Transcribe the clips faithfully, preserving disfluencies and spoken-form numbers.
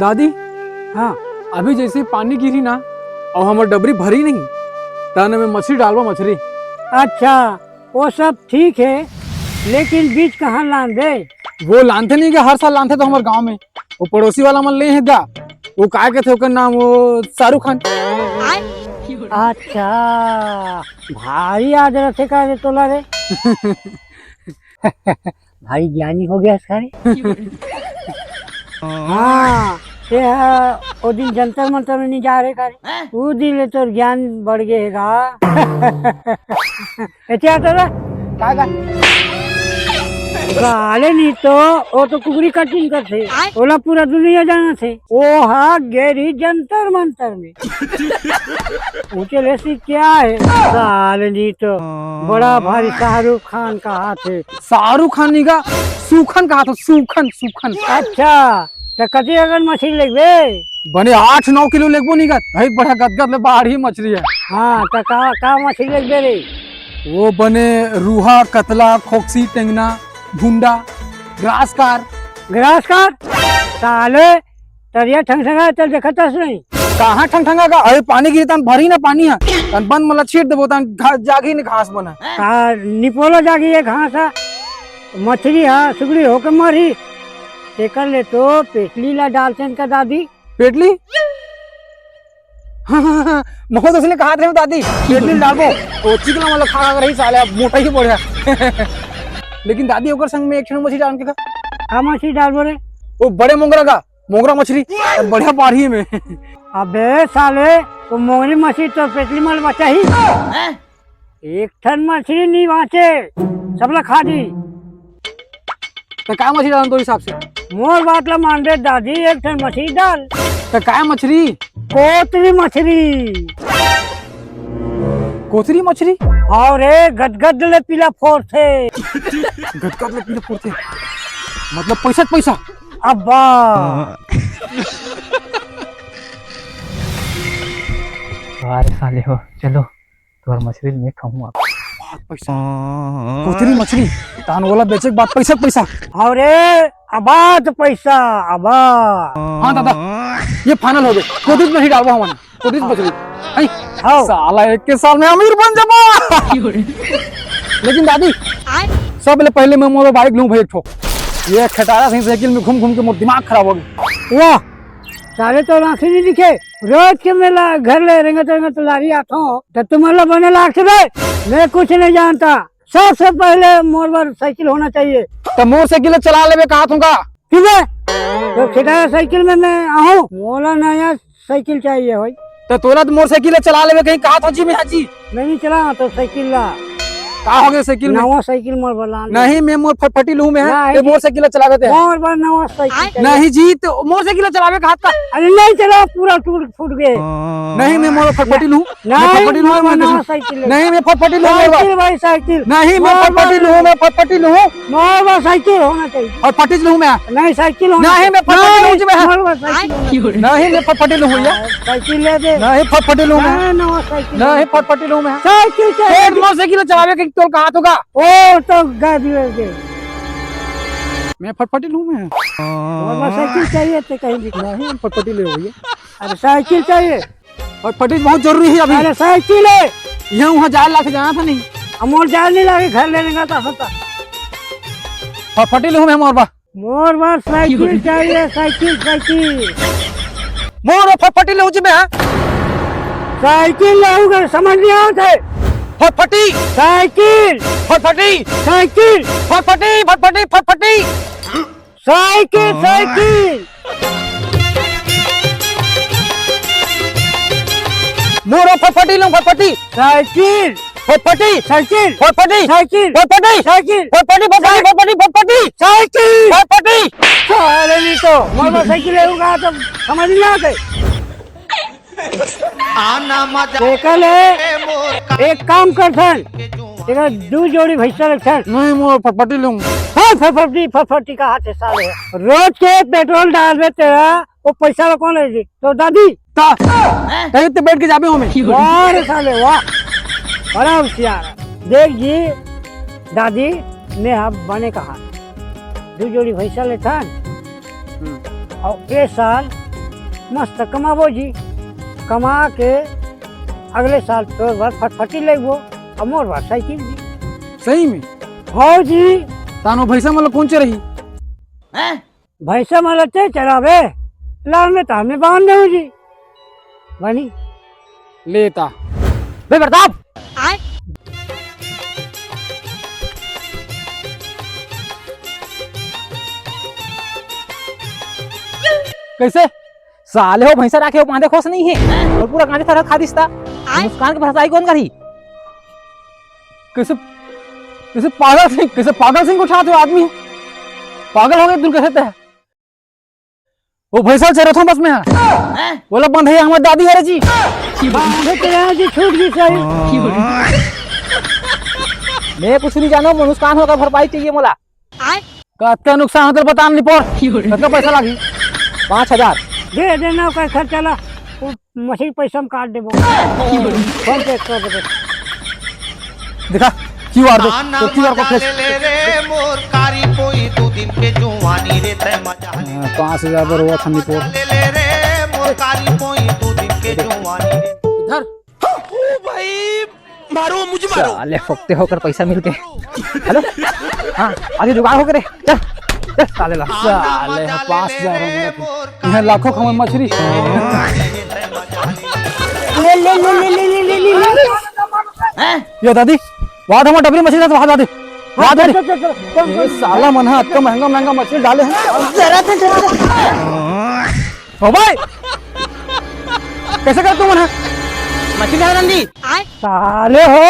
दादी, हाँ। अभी जैसे पानी गिरी ना, अउ हमर डबरी भरी नहीं, तने में मछली डालबो, मछली। अच्छा, वो सब ठीक है, लेकिन बीज कहाँ लानबे? वो लानथे नहीं गा, हर साल लानथे तो हमर गांव में। वो पड़ोसी वाला मन ले हे गा, वो काय कथे ओकर नाम, वो शाहरुख खान। अच्छा, भारी याद रथे का रे तोला रे। भारी ज्ञानी हो गया सारे। हाँ, ये है, वो दिन जंतर मंतर में नहीं जा रहे का रे? वो दिन ले तोर ज्ञान बढ़ गए गा। एतिया तो रे। का गा? साले नहीं तो, वो तो कुकरी कटिंग करथे, ओला पूरा दुनिया जानथे। वो हा गेरी जंतर मंतर में। ऊंचे ले सी क्या है? साले नहीं तो, बड़ा भारी शाहरुख खान कहाथे। शाहरुख खान नहीं गा, सुखन कहाथे, सुखन, सुखन। अच्छा, तो कति अगर मछली लेगबे? बने आठ नौ किलो लेगबो नहीं गा, भाई बड़ा गदगद ले बाढ़ी मछली है। हाँ, तो का, का मछली लेगबे रे? वो बने रूहा, कतला, खोकसी, टेंगना, भुंडा, ग्रास कार। Grass car? साले, तरिया ठंगठंगा चल देखत हस नहीं। कहाँ ठंगठंगा का? अरे पानी गिरी तन भरी ना पानी है। तन बंद मला छीट देबो तन घा-, जागी ने घास बना। का निपोला जागी ये घास है। मछली है, सुगड़ी होके मरी। तेकर ले तो पेटली ला डालते इनका दादी। पेटली? हाँ, हाँ, हाँ, हाँ। मोहम्मद उसने कहा थे दादी, पेटली डालबो। ओ चिकना वाला खा खा रही साले, अब मोटा ही बढ़िया। लेकिन दादी ओकर संग में एक ठन मछली डाल के का? का मछली डालबो रे? वो बड़े मोंगरा का, मोंगरा मछली, बढ़िया पारही में। अबे साले, वो मोंगरी मछली तो पेटली मल बचा ही। एक ठन मछली नहीं बाँचे, सबला खा दी। तो का मछली डालन तोर हिसाब से? मोर बात ला मान दे दादी, एक ठन मछली डाल। तो का मछली? कोतरी मछली। कोतरी मछली? और रे गदगद ले पीला फोरथे। गदगद ले पीला फोरथे। मतलब पैसा त पैसा। अब्बा। अरे साले हो, चलो। तोहर मछली मैं खाहूँ अब। बात पैसा। कोतरी मछली, तान ओला बेचे के बाद पैसा त पैसा। अरे, आबाद पैसा, आबाद। हाँ दादा, ये final हो गए। कोतरी मछली डालबो हमन, कोतरी मछली। हैं? हाँ। साला एक के साल में अमीर बन जाबो। लेकिन दादी, सब ले पहले मैं मोर bike लूँ भाई एक ठो। ये खटारा सही साइकिल में घूम घूम के मोर दिमाग खराब हो गया। वाह, साले तो आँखी नहीं दिखे। रोज के मेला घर ले रेंगत रेंगत लारी आथो, तो तुम्हारा बने लागथे बे। मैं कुछ नहीं जानता। सबसे पहले मोर बर साइकिल होना चाहिए। तो मोर साइकिल चला लेबे कहा थूंगा। ठीक है, तो खिटाया साइकिल में मैं आऊँ। मोला नया साइकिल चाहिए भाई। तो तोला तो मोर साइकिल चला लेबे कहीं कहा था जी मैं, हाँ जी। नहीं चला तो साइकिल ला। का हो गया साइकिल में? नवा साइकिल मोर बला ले। नहीं, मैं मोर फटफटी लूँ मैं। नहीं। ये मोर साइकिल चलावे ते। मोर बर नवा साइकिल चाहिए। नहीं जी, तो मोर साइकिल चलावे का हाथ का। अरे नहीं चला, पूरा टूट फूट गए। नहीं, मैं मोर फटफटी लूँ। मैं नहीं, फटफटी लूँ, मोर बर मैं नवा साइकिल ले। नहीं, मैं फटफटी लूँ, मोर बर। साइकिल भाई, साइकिल। नहीं, मैं मोर फटफटी बर लूँ, मैं फटफटी लूँ। मोर बर साइकिल होना चाहिए। फटफटी लूँ मैं। नहीं, साइकिल होना नहीं, चाहिए। मैं फटफटी लूँ जी मैं। मोर बर साइकिल होना चाहिए। नहीं, मैं फटफटी लूँ भैया। साइकिल ले दे। नहीं, फटफटी लूँ मैं। नहीं, नवा साइकिल। नहीं, फटफटी लूँ मैं। साइकिल चाहिए। मोर साइकिल चलावे के तोर कहा तो का? ओ, तो गाय भी हो गए। मैं फटफटी लूँ मैं। मोर बर साइकिल चाहिए थे कहीं भी। नहीं, हम फटफटी ले भैया। अरे, साइकिल चाहिए। फटफटी बहुत जरूरी है अभी। अरे, साइकिल है। यहाँ वहाँ जाए लाके जाना था नहीं। अब मोर जाए नहीं लागे, घर लेने का था होता। फटफटी लूँ मैं मोर बर। मोर बर साइकिल चाहिए, साइकिल, साइकिल। मोर फटफटी लूँ जी मैं, हाँ। साइकिल लाऊंगा, समझ नहीं आते। फटफटी। साइकिल। फटफटी। साइकिल। फटफटी, फटफटी, फटफटी। Cycle, cycle. मोर फटफटी लूँ, फटफटी। साइकिल। फटफटी। साइकिल। फटफटी। साइकिल। फटफटी। साइकिल। फटफटी, फटफटी, फटफटी, फटफटी। साइकिल। फटफटी। साले नहीं तो, मोर साइकिल लेऊंगा तो समझ नहीं आते। आना मजा तेकर ले, ए मोर का एक काम करथन, तेरा दू जोड़ी भैंसा रखथन। नहीं, मोर फटफटी लूँ। हाँ, फटफटी, फटफटी कहा थे साले। रोज के पेट्रोल डालबे तेरा, वो पैसा ला कौन लेगी? तो दादी। ता, तभी तो बैठ के जाबे हमें। वाह रे साले, वाह। बड़ा होशियार। देख जी, दादी, मैं अब बने कहा। दू जोड़ी भैंसा लेथन। हम्म। और ए साल मस्त कमाबो जी, कमा के अगले साल तोर बर फटफटी लेबो, अउ मोर बर साइकिल जी। सही में? हव जी। तानो भैंसा मन ल कोन चराही? भैंसा मन ल ते चराबे, लार में त हमें बांध देहूं जी। बनी। लेता। बे प्रताप। कैसे? साले हो, भैंसा राखे हो, बांधे खोस नहीं है अउ पूरा गांजा थरहा खा दिस ता। नुकसान के भरपाई कोन करही? कैसे, कैसे पागल सिंह, कैसे पागल सिंह उठात हो आदमी? पागल हो गे तुम, कैसे तैं? वो भैंसा ल चरथों बस में हा। ओला बंधे हमर दादी हरे जी। बांधे के यहाँ जी छूट गई सही। मैं कुछ नहीं जानों, नुकसान होगा, भरपाई चाहिए मोला। कतका नुकसान होथे बता न निपोर। कतका पैसा लागही? पाँच हजार। दे देना ओकर खर्चा ला, वो मछली पैसा में काट देबो। फोन पे कर देबो। दिखा, क्यूआर दे। तो क्यूआर को फैस। ले रे मोर कारी पोई दू दिन के जुवानी रे तय मजा ले। हाँ, पाँच हजार बर हुआ था निपोर। ले ले रे मोर कारी पोई दू दिन के जुवानी रे। इधर। ओ भाई, मारो मुझे, मारो। साले फोकटे होकर पैसा मिलते। हेलो, हाँ, आगे जुगाड़ होकर रे। चल, चल, साले ला। साले, हाँ, पाँच हजार हो गए। यह लाखों खमन मछली। ले, ले, ले। हैं? ये दादी, वाह, हम डबरी मछली था, वाह, दादी। वाह, दादी। चल, चल, चल, चल, चल, ए, चल। साला मन हा अतका महंगा, महंगा मछली डाले हैं। जरा थे, जरा थे। ओ भाई, कैसे कर तू मन हा? मछली डाले नंदी। साले हो,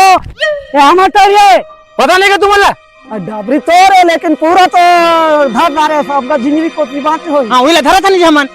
ये हम तो ये। पता नहीं का तू मन ला? आ, डबरी तोर हे, लेकिन पूरा तो धर डारे, सबका जिंदगी को बात हो। हाँ, वही ला धरा था नहीं हमन।